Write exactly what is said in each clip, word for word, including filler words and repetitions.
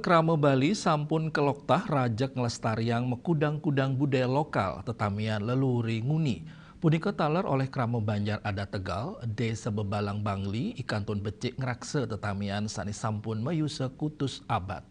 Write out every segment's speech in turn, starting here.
Krama Bali sampun kaloktah rajeg nglestariang makudang-kudang budaya lokal tetamian leluhur nguni. Punika taler olih krama Banjar Adat Tegal, Desa Bebalang Bangli, i kantun becik ngraksa tetamian sane sampun mayusa kutus abad.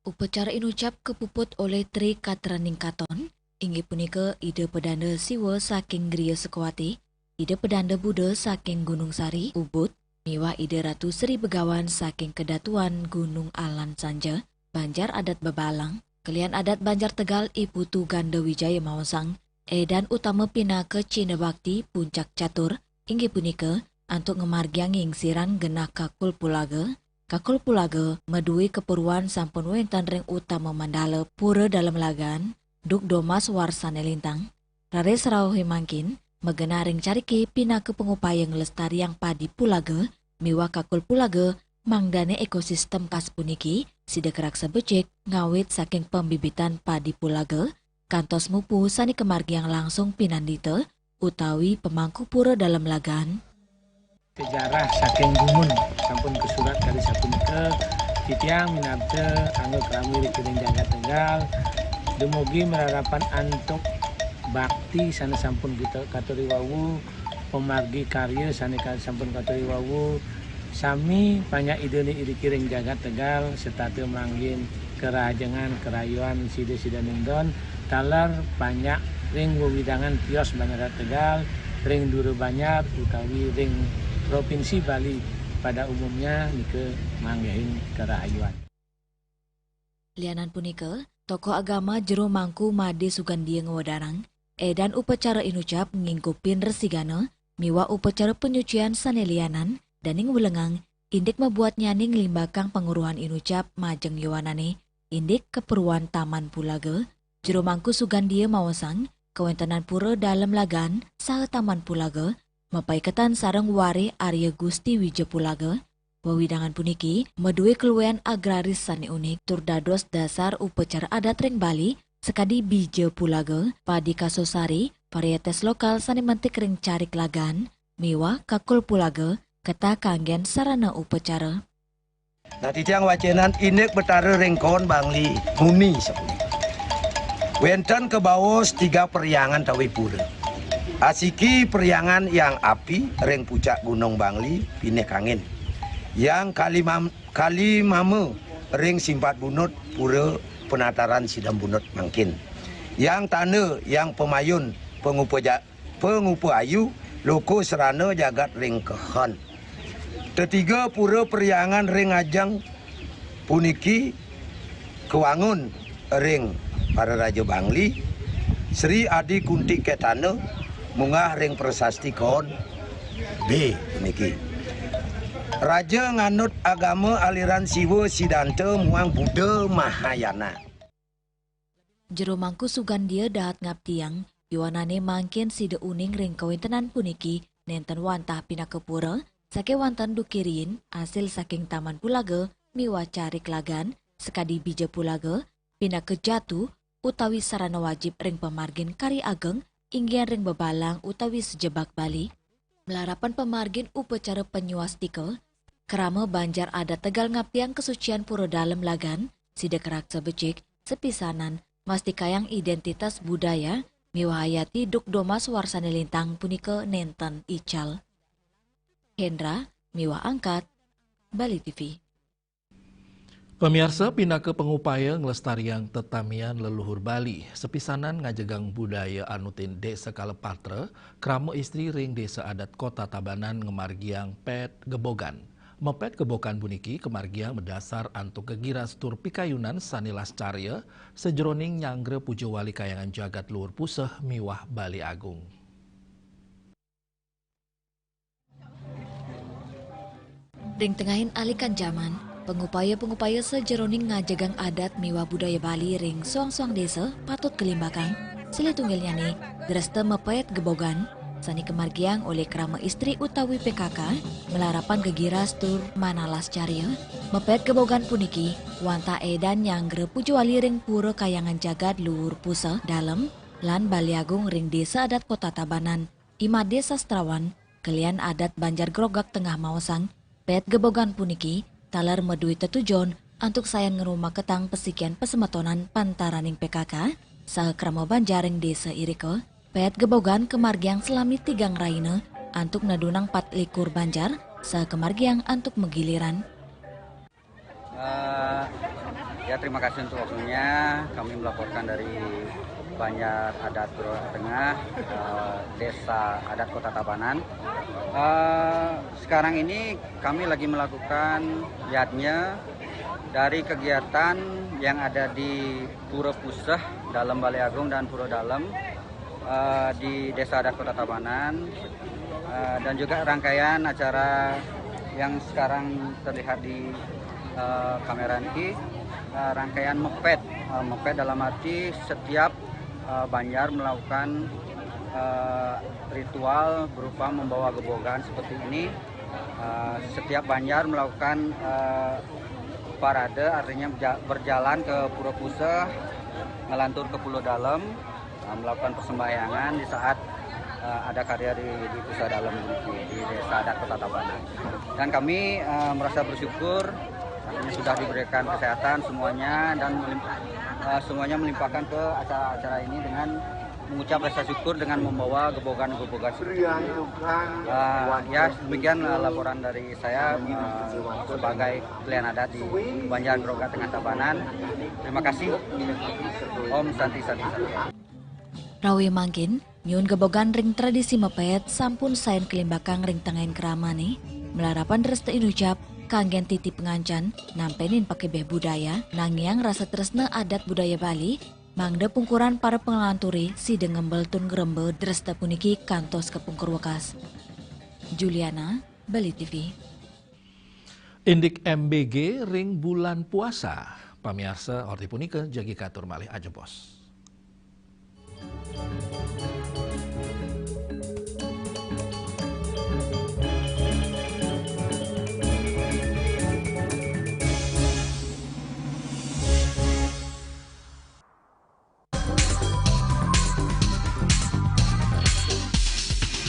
Upacara inucap kapuput olih Tri Katraning Katon, inggih punika Ida Pedanda Siwa saking Griya Sukawati, Ida Pedanda Buddha saking Gunung Sari, Ubud, miwah Ida Ratu Sri Begawan saking Kedatuan Gunung Alan Sanja, Banjar Adat Bebalang, kelian adat Banjar Tegal I Putu Ganda Wijaya maosang, edan utama pinaka Cina Bakti Puncak Catur, inggih punika antuk ngamargiang ngingsiran genah kakul pulaga. Kakul pulaga madue kapuruan sampun wenten ring utama mandala Pura Dalem Lagan, duk domas warsane lintang. Raris rauhe mangkin, magenah ring carike pinaka pangupaya nglestariang padi pulaga miwah kakul pulaga, mangdane ekosistem kas puniki sida karaksa becik ngawit saking pambibitan padi pulaga, kantos mupu sane kamargiang langsung pinandita utawi pamangku Pura Dalem Lagan. Sejarah saking dumun sampun kasurat kadi sapunika, titiang minabda angga krami ring jagat Tegal, dumugi mararapan antuk bakti sane sampun kita katuri wau, pamargi karya sane ka-, sampun katuri wau, sami panjak Ida iriki ring jagat Tegal, setata manggihin karahajengan karayuan sida-sida ningdon, taler panjak ring wewidangan tios Banjar Tegal, ring Dura Banjar utawi ring Provinsi Bali pada umumnya nika manggihin karahayuan. Lianan punika, tokoh agama Jero Mangku Made Sugandia ngwedarang, edan upacara inucap ngingkupin resigana miwah upacara panyucian sane lianan, daning welengang indik mabuatnyane nglimbakang panguruhan inucap majeng yowanane, indik kaperluan Taman Pulaga. Jero Mangku Sugandia maosang, kawentenan Pura Dalem Lagan saha Taman Pulaga mapaiketan sareng warih Arya Gusti Wija Pulaga. Wewidangan puniki madue kaluehan agraris sane unik tur dados dasar upacara adat ring Bali, sakadi bija pulaga, padi kasosari, varietes lokal sane mentik ring carik lagan, miwah kakul pulaga, ketah kanggen sarana upacara. Nah, titiang wacenan indik Betara ring kaon Bangli nguni sapunika. Wenten kabaos tiga perhyangan tawi pura. Asiki perhyangan Hyang Api ring pucak Gunung Bangli, pinih kangin. Hyang Kalimam-, Kalimama ring Simpat Bunut, pura penataran Sidam Bunut mangkin. Hyang Tanda, Hyang Pamayun, pangupa ja-, pangupa ayu, loka sarana jagat ring kehon. Tetiga pura perhyangan ring ajeng puniki kawangun ring para raja Bangli, Sri Adi Kunti Ketana, munggah ring prasasti kaon B puniki. Raja nganut agama aliran Siwa Siddhanta muang Buddha Mahayana. Jero Mangku Sugandia dahat ngaptiang, yowanane mangkin sida uning ring kawentenan puniki nenten wantah pinaka pura, sakewanten dukiriin asil saking Taman Pulaga miwah carik lagan, sakadi bija pulaga, pinaka jatu utawi sarana wajib ring pamargin karya ageng, inggihan ring bebalang utawi sejebak Bali. Malarapan pamargin upacara panyuastika, krama Banjar Adat Tegal ngaptiang kasucian Pura Dalem Lagan, sida karaksa becik, sapisanan, mastikayang identitas budaya miwah hayati duk domas warsane lintang punika nenten ical. Hendra miwah Angkat, Bali T V. Pamiarsa, pinaka pangupaya nglestariang tetamian leluhur Bali, sapisanan ngajegang budaya anutin Desa Kalapatra, krama istri ring Desa Adat Kota Tabanan ngamargiang pet gebogan. Mapet gebogan puniki kamargiang madasar antuk gegiras tur pikayunan sane lascarya sajeroning nyanggra puja wali Kahyangan Jagat Luhur Puseh miwah Bali Agung. Ring tengahing alikan jaman, pangupaya-pangupaya sajeroning ngajegang adat miwah budaya Bali ring soang-soang desa patut kalimbakang. Silih tunggilnyane, dresta mapet gebogan, sane kamargiang olih krama istri utawi P K K, malarapan gegiras tur manah lascarya. Mapet gebogan puniki wantah edan nyanggra puja wali ring Pura Kahyangan Jagat Luhur Puseh Dalem lan Bali Agung ring Desa Adat Kota Tabanan. I Made Sastrawan, Kelian adat Banjar Grogak Tengah maosang, pét gebogan puniki taler madué tetujon antuk sayan ngrumah ketang pesikian pasemetonan pantaraning P K K saha krama banjar ring désa irika. Pét gebogan kamargiang salami tigang rahina antuk nedunang pat likur banjar saha kamargiang antuk magiliran. Eh, ya, terima kasih untuk waktunya. Kami melaporkan dari Banjar Adat Grogak Tengah, eh, Desa Adat Kota Tabanan. Eh, sekarang ini kami lagi melakukan yadnya dari kegiatan yang ada di Pura Puseh, Dalem Balé Agung dan Pura Dalem, eh, di Desa Adat Kota Tabanan, eh, dan juga rangkaian acara yang sekarang terlihat di, eh, kamera niki, eh, rangkaian mepét. Eh, mepét dalam arti setiap, eh, banjar melakukan, eh, ritual berupa membawa gebogan seperti ini. Eh, setiap banjar melakukan, eh, parade, artinya berja-, berjalan ke Pura Puseh, ngelantur ke Pura Dalem, eh, melakukan persembahyangan di saat, eh, ada karya di, di Puseh Dalem, di, di Desa Adat Kota Tabanan. Dan kami, eh, merasa bersyukur, artinya sudah diberikan kesehatan semuanya dan melim-, eh, semuanya melimpahkan ke acara-acara ini dengan mengucap rasa syukur dengan membawa gebogan-gebogan seperti ini. Eh, ya, demikian, eh, laporan dari saya, eh, sebagai kelian adat di Banjar Grogak Tengah Tabanan. Terima kasih. Om Santi, Santi, Santi. Rawi mangkin, nyuun gebogan ring tradisi mepét sampun sayan kalimbakang ring tengahing kramané, malarapan dresta inucap, kanggén titi pangancan, nampénin pakebeh budaya, nangiang rasa tresna adat budaya Bali, mangda pungkuran para pangalanturé sida ngembel tur ngremba dresta puniki kantos kapungkur wekas. Juliana, Bali T V. Indik M B G ring bulan puasa. Pamiarsa, orti punika jagi katur malih ajebos.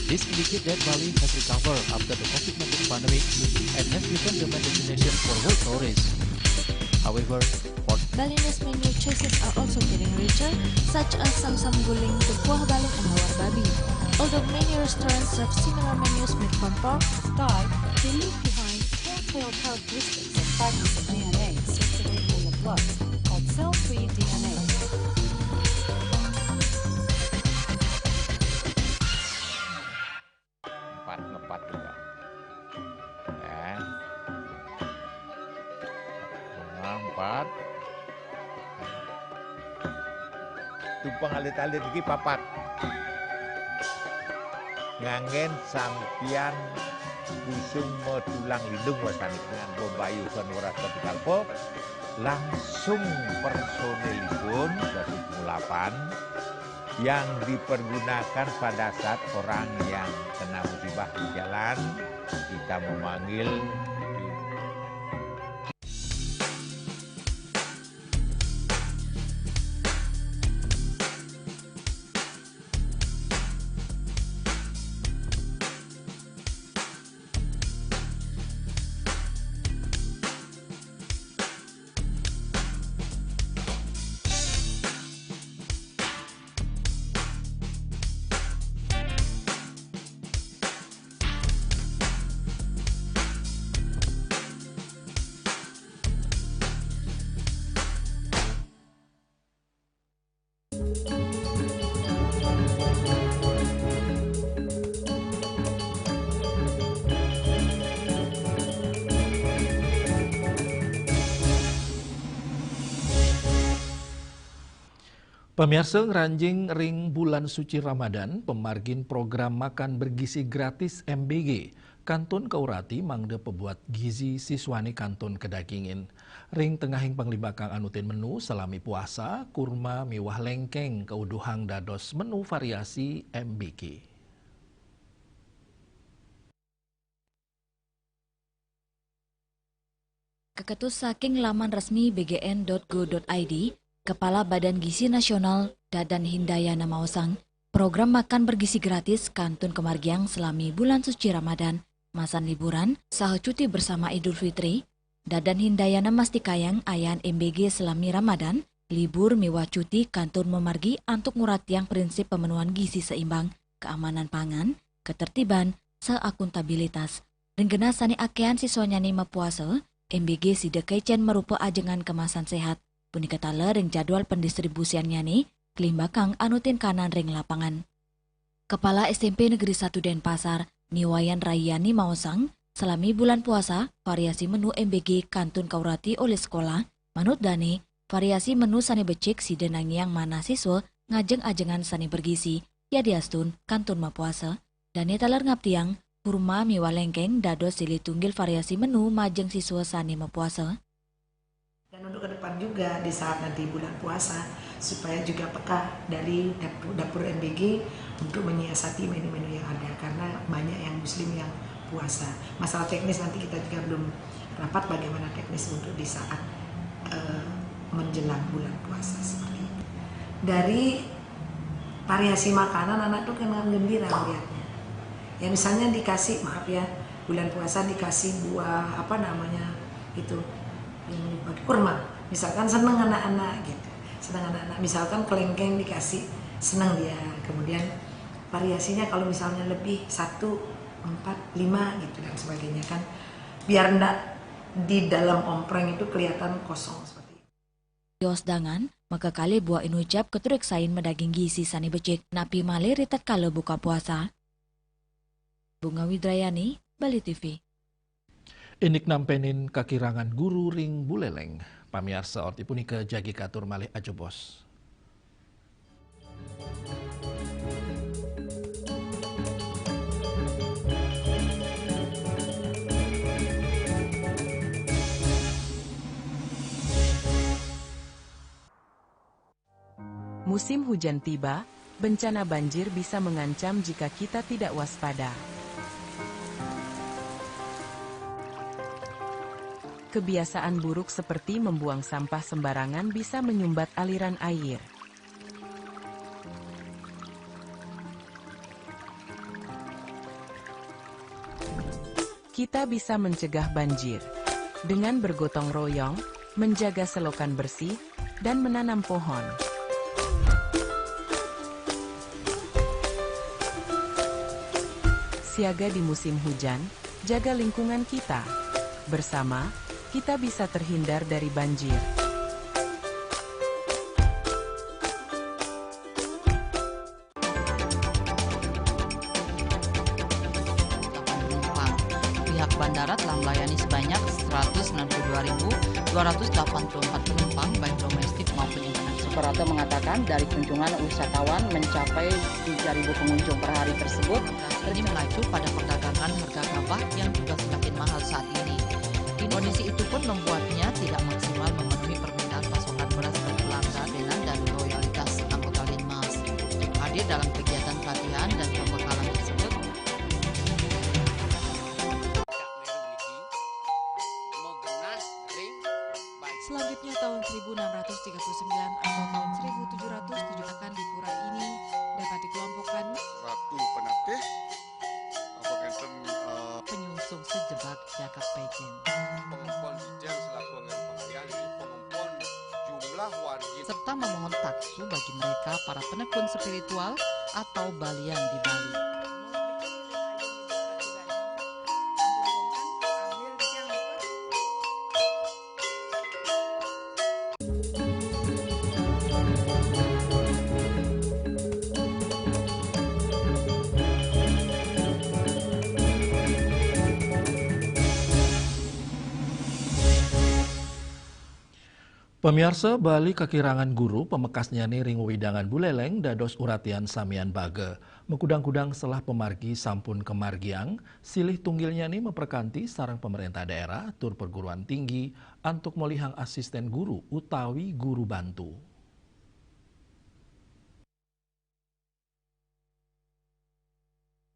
This indicates that Bali has recovered after the COVID nineteen pandemic and has become the main destination for world tourists. However, for Balinese menu choices are also getting richer, such as samsam guling, tepuah balung, and lawar babi. Although many restaurants serve similar menus made from pork, Sky, they leave behind telltale characteristics of fragments of D N A circulating in the blood, called cell-free D N A. Empat, ngepat juga. Ya. Nah, empat. Tumpeng alit-alit iki papat. Nganggén sampiyan kusuma tulang lindung wasani, nganggo mbayu sané weras pati kalpa, langsung personilipun, dados ngulapan, yang dipergunakan pada saat orang yang kena musibah di jalan, kita memanggil. Pamiarsa, ngranjing ring bulan suci Ramadan, pamargin program makan bergizi gratis M B G kantun kaurati mangda pabuat gizi siswané kantun kadagingin. Ring tengahing panglimbakang anutin menu salami puasa, kurma miwah léngkéng kauduhang dados menu variasi M B G. Kaketus saking laman resmi B G N dot go dot I D, Kepala Badan Gizi Nasional, Dadan Hindayana maosang, Program makan bergizi gratis kantun kemargiang selami bulan suci Ramadan, masan liburan, saha cuti bersama Idul Fitri. Dadan Hindayana mastikayang ayahan M B G selami Ramadan, libur miwah cuti kantun mamargi antuk nguratiang prinsip pemenuhan gizi seimbang, keamanan pangan, ketertiban, saha akuntabilitas. Ring genah sane akehan siswanyane mapuasa, M B G sida kecen marupa ajengan kemasan sehat, punika taler ring jadwal pendistribusiannyane, kalimbakang anu tinkanan ring lapangan. Kepala S M P Negeri Satu Denpasar, Ni Wayan Rayani maosang, selami bulan puasa, variasi menu M B G kantun kaurati olih sekolah. Manut dane, variasi menu sane becik sida nangiang manah siswa ngajeng ajengan sane bergizi, yadiastun kantun mapuasa. Dane taler ngaptiang, kurma miwah lengkeng dados silih tunggil variasi menu majeng siswa sane mapuasa. Dan untuk ke depan juga, di saat nanti bulan puasa, supaya juga peka dari dapur, dapur M B G untuk menyiasati menu-menu yang ada, karena banyak yang muslim yang puasa. Masalah teknis nanti kita juga belum rapat bagaimana teknis untuk di saat, eh, menjelang bulan puasa seperti itu. Dari variasi makanan, anak tuh kan gembira melihatnya. Ya, misalnya dikasih, maaf ya, bulan puasa dikasih buah, apa namanya itu, yang lupa, kurma. Misalkan seneng anak-anak gitu. Seneng anak-anak. Misalkan kelengkeng dikasih, seneng dia. Kemudian variasinya kalau misalnya lebih satu, empat, lima gitu dan sebagainya kan. Biar ndak di dalam ompreng itu kelihatan kosong seperti itu. Tios dangan, maka kalih buah inucap katureksain madaging gizi sane becik, napi malih ritatkala buka puasa. Bunga Widrayani, Bali T V. Indik nampenin kakirangan guru ring Buleleng. Pamiarsa, orti punika jagi katur malih ajebos. Musim hujan tiba, bencana banjir bisa mengancam jika kita tidak waspada. Kebiasaan buruk seperti membuang sampah sembarangan bisa menyumbat aliran air. Kita bisa mencegah banjir dengan bergotong royong, menjaga selokan bersih, dan menanam pohon. Siaga di musim hujan, jaga lingkungan kita. Bersama, kita bisa terhindar dari banjir. Pihak bandara telah melayani sebanyak seratus sembilan puluh dua ribu dua ratus delapan puluh empat penumpang, baik domestik maupun internasional. Suprapto mengatakan, dari kunjungan wisatawan mencapai tiga ribu pengunjung per hari tersebut, ini mengacu pada perdagangan harga gabah yang juga semakin mahal saat ini. Kondisi itu pun membuatnya tidak maksimal memenuhi permintaan pasokan beras bagi pelanggan dan loyalitas anggota Linmas. Hadir dalam kegiatan pelatihan dan pembekalan tersebut. Selanjutnya, tahun seribu enam ratus tiga puluh sembilan atau tahun seribu tujuh ratus tujuh akan di pura ini dapat dikelompokkan Ratu Penatih, apa enten, eh, penyungsung sejebak jagat pejen. Pengempon Dijen selaku anggaran pengalian, jadi pengempon jumlah wargi. Serta memohon taksu bagi mereka para penekun spiritual atau balian di Bali. Pamiarsa, Bali kakirangan guru, pamekasnyane ring wewidangan Buleleng dados uratian samian baga. Makudang-kudang selah pamargi sampun kamargiang, silih tunggilnyane maprakanti sareng pamarentah daerah tur perguruan tinggi antuk molihang asisten guru utawi guru bantu.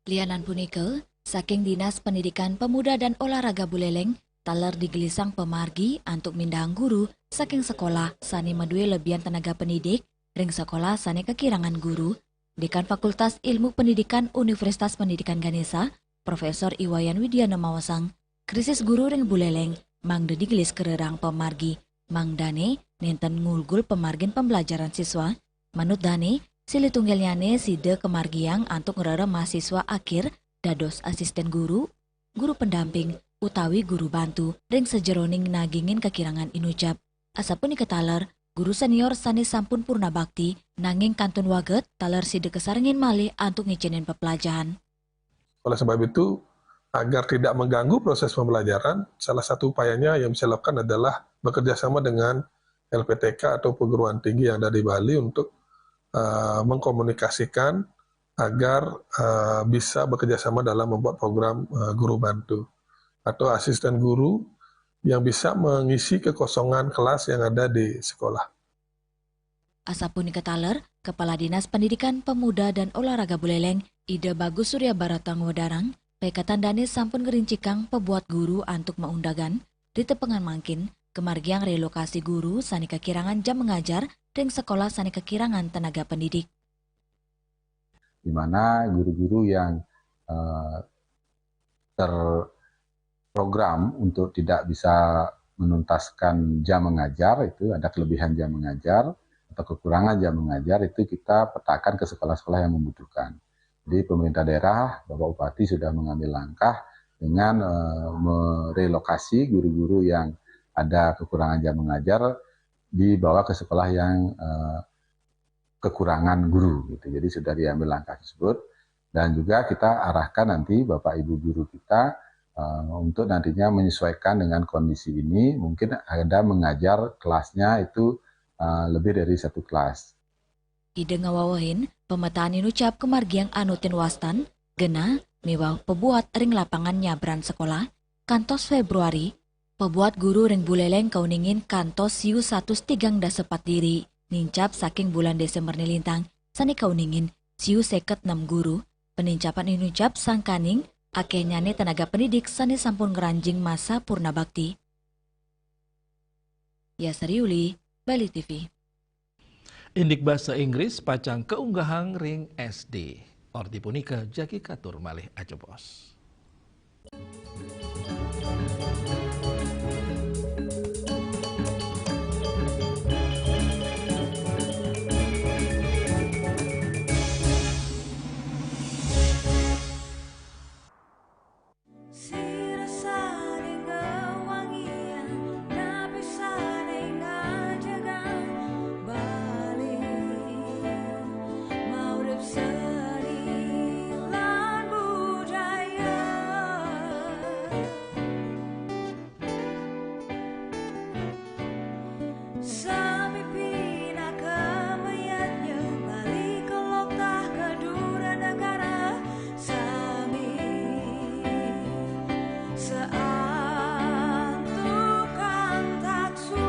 Lianan punika, saking Dinas Pendidikan Pemuda dan Olahraga Buleleng, taler digelisang pamargi antuk mindahang guru saking sekolah sane madue lebihan tenaga pendidik ring sekolah sane kakirangan guru, Dekan Fakultas Ilmu Pendidikan Universitas Pendidikan Ganesha, Profesor I Wayan Widiana maosang, krisis guru ring Buleleng mangda digelis karerang pamargi, mangdane nenten ngulgul pamargin pembelajaran siswa. Manut dane, silih tunggilnyane sida kamargiang antuk ngrereh mahasiswa akhir dados asisten guru, guru pendamping, utawi guru bantu ring sajeroning nagingin kakirangan inucap. Asapunika taler, guru senior sane sampun purna bakti, nanging kantun waget taler sida kasarengin malih antuk ngicenin pepelajahan. Oleh sebab itu, agar tidak mengganggu proses pembelajaran, salah satu upayanya yang bisa dilakukan adalah bekerja sama dengan L P T K atau perguruan tinggi yang ada di Bali untuk, eh, mengkomunikasikan agar, eh, bisa bekerja sama dalam membuat program, eh, guru bantu atau asisten guru yang bisa mengisi kekosongan kelas yang ada di sekolah. Asapunika taler, Kepala Dinas Pendidikan Pemuda dan Olahraga Buleleng, Ida Bagus Surya Barata ngwedarang, paikatan dane sampun ngrincikang pabuat guru antuk maundagan, ditepengan mangkin, kamargiang relokasi guru sane kakirangan jam mengajar ring sekolah sane kakirangan tenaga pendidik. Di mana guru-guru yang, eh, terprogram untuk tidak bisa menuntaskan jam mengajar, itu ada kelebihan jam mengajar atau kekurangan jam mengajar, itu kita petakan ke sekolah-sekolah yang membutuhkan. Jadi pemerintah daerah, Bapak Bupati sudah mengambil langkah dengan, eh, merelokasi guru-guru yang ada kekurangan jam mengajar dibawa ke sekolah yang, eh, kekurangan guru gitu. Jadi sudah diambil langkah tersebut dan juga kita arahkan nanti Bapak Ibu guru kita, eh, untuk nantinya menyesuaikan dengan kondisi ini, mungkin ada mengajar kelasnya itu, eh, lebih dari satu kelas. Ida ngawawahin, pemetaan inucap kamargiang anutin wastan, genah, miwah pabuat ring lapangan nyabran sekolah, kantos Februari, pabuat guru ring Buleleng kauningin kantos siu satus tigang dasa pat diri, nincap saking bulan Desember nilintang, sane kauningin siu seket nem guru, penincapan inucap sangkaning akehnyane tenaga pendidik sane sampun ngranjing masa purna bakti. Yasari Uli, Bali T V. Indik basa Inggris pacang kaunggahang ring S D. Orti punika jagi katur malih ajebos. Sira sane ngawangiang, napi sane ngajegang Bali, maurip seni lan budaya. Sami pinaka mayadnya, Bali kelok tah ka dura negara. Sami saantukan taksu.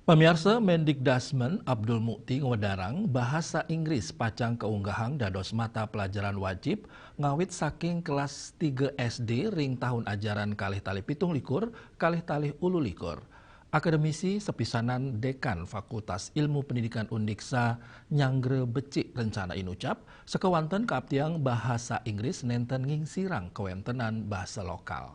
Pamiarsa, Mendikdasmen Abdul Mukti ngwedarang bahasa Inggris pacang kaunggahang dados mata pelajaran wajib ngawit saking kelas tiga S D ring tahun ajaran kalih tali pitung likur, kalih tali ulu likur. Akademisi sepisanan Dekan Fakultas Ilmu Pendidikan Undiksa nyanggre becik rencana Inucap, sakewanten kaaptiang bahasa Inggris nenten ngingsirang kawentenan bahasa lokal.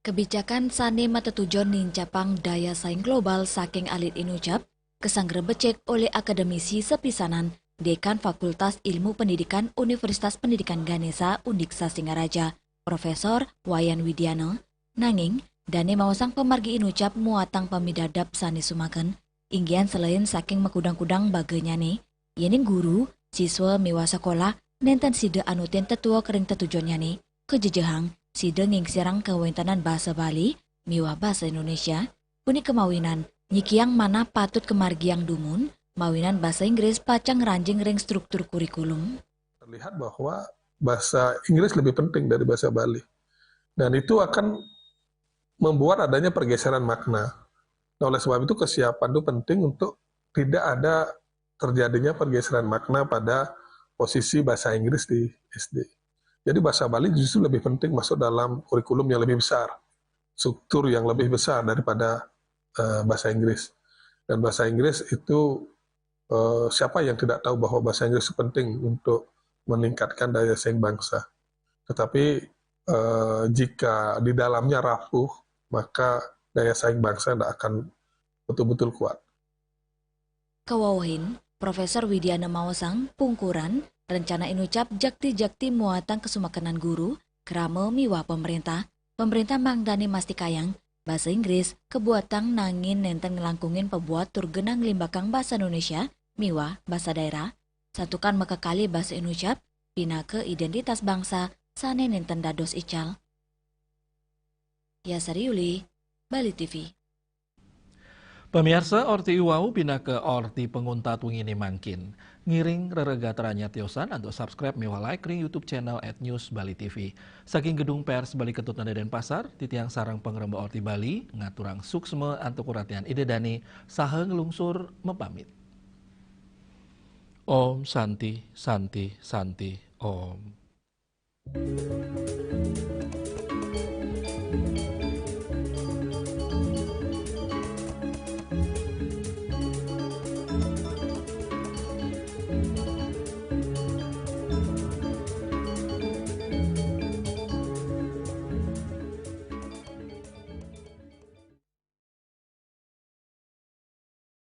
Kebijakan sane matetujon nincapang daya saing global saking alit Inucap, kasanggre becik olih akademisi sepisanan Dekan Fakultas Ilmu Pendidikan Universitas Pendidikan Ganesha Undiksa Singaraja, Profesor Wayan Widiana, nanging dane maosang pamargi Inucap muatang pamidadap sane sumaken, inggihan selain saking makudang-kudang baganyane, yening guru, siswa miwah sekolah nenten sida anutin tetuek ring tetujonnyane, kajejehang sida ngingsirang kawentenan basa Bali miwah basa Indonesia, punika mawinan nyikiang manah patut kamargiang dumun, mawinan basa Inggris pacang ngranjing ring struktur kurikulum. Terlihat bahwa bahasa Inggris lebih penting dari bahasa Bali. Dan itu akan membuat adanya pergeseran makna. Nah, oleh sebab itu kesiapan itu penting untuk tidak ada terjadinya pergeseran makna pada posisi bahasa Inggris di S D. Jadi bahasa Bali justru lebih penting masuk dalam kurikulum yang lebih besar, struktur yang lebih besar daripada uh, bahasa Inggris. Dan bahasa Inggris itu uh, siapa yang tidak tahu bahwa bahasa Inggris itu penting untuk meningkatkan daya saing bangsa. Tetapi uh, jika di dalamnya rapuh, maka daya saing bangsa tidak akan betul-betul kuat. Kawawahin, Profesor Widiana maosang pungkuran rencana Inucap jakti-jakti muatang kasumakenan guru, krama miwah pemerintah. Pemerintah mangdane mastikayang basa Inggris kabuatang nangin nenten nglangkungin pabuat tur genah nglimbakang basa Indonesia miwah basa daerah, santukan makakali basa Inucap pinaka identitas bangsa sane nenten dados ical. Yasari Yuli, Bali T V. Pamiarsa, orti iwau pinaka orti panguntat wengine mangkin. Ngiring reregatranya tiosan antuk subscribe miwah like ring YouTube channel at News Bali T V. Saking Gedung Pers Bali Ketut Nada Denpasar, titiang sareng pangremba Orti Bali ngaturang suksma antuk uratian Ida Dane saha nglungsur mapamit. Om Santi, Santi, Santi, Om.